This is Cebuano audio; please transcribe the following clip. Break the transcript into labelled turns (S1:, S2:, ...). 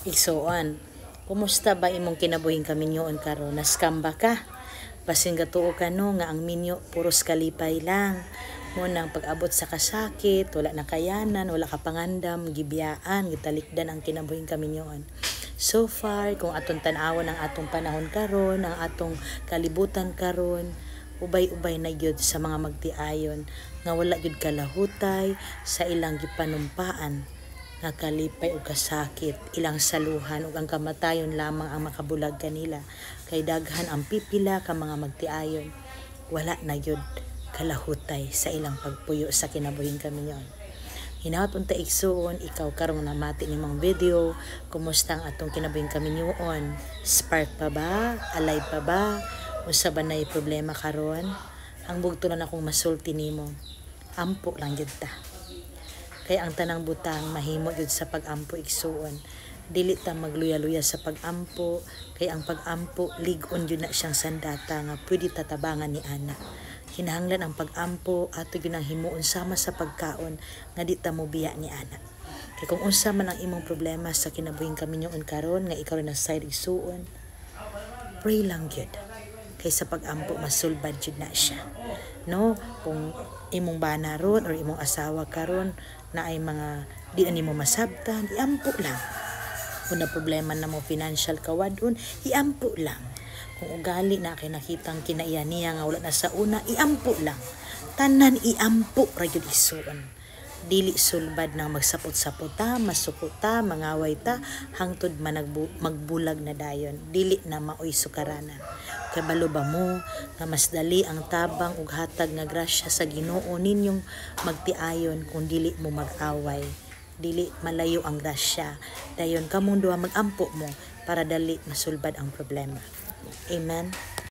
S1: Igsoon, kumusta ba imong kinabuhing kaminyoon karon? Na-scam ba ka? Basin gatuo ka, no, nga ang minyo puros kalipay lang. Mao nang pag-abot sa kasakit, wala na kayanan, wala ka pangandam, gibiyaan, gitalikdan ang kinabuhing kaminyoon. So far, kung atong tan-awon ang atong panahon karon, ang atong kalibutan karon, ubay-ubay na gyud sa mga magtiayon nga wala gyud kalahutay sa ilang gipanumpaan nga kalipay ug kasakit ilang saluhan ug ang kamatayon lamang ang makabulag kanila, kay daghan ang pipila ka mga magtiayon wala na gyud kalahutay sa ilang pagpuyo sa kinabuhing kaminyoon. Hinaot unta, igsuon, ikaw karong namati nimong video, kumusta ang atong kinabuhing kaminyoon? Spark pa ba? Alive pa ba? Unsa ba nay problema karon? Ang bugto lang akong masulti nimo, ampo lang gyud ta. Kay ang tanang butang mahimo gyud sa pag-ampo, igsuon. Dili ta magluya-luya sa pag-ampo, kay ang pag-ampo lig-on gyud na siyang sandata nga pwede tatabangan ni ana. Kinahanglan ang pag-ampo ato gyud ang himuon sama sa pagkaon nga di ta mobiya ni ana. Kay kung unsa man ang imong problema sa kinabuhing kaminyoon karon nga ikaw na side, igsuon, pray lang gyud. Kay sa pag-ampo masulbad jud na siya. No, kung imong bana ron or imong asawa karon na ay mga di na nimo masabtan, iampo lang. Kung na problema na mo financial kawadon, iampo lang. Kung ugali na kay nakitang kinaiya niya nga wala na sa una, iampo lang. Tanan iampo ra gyud, igsuon. Dili sulbad nang magsapot-sapot ta, masuko ta, mangaway ta, hangtod magbulag na dayon. Dili na maoy sukaranan. Kay balo ba mo nga mas dali ang tabang ug hatag nga grasya sa Ginoo ninyong magtiayon kung dili mo mag-away? Dili malayo ang grasya. Dayon kamong duha mag-ampo mo para dali masulbad ang problema. Amen.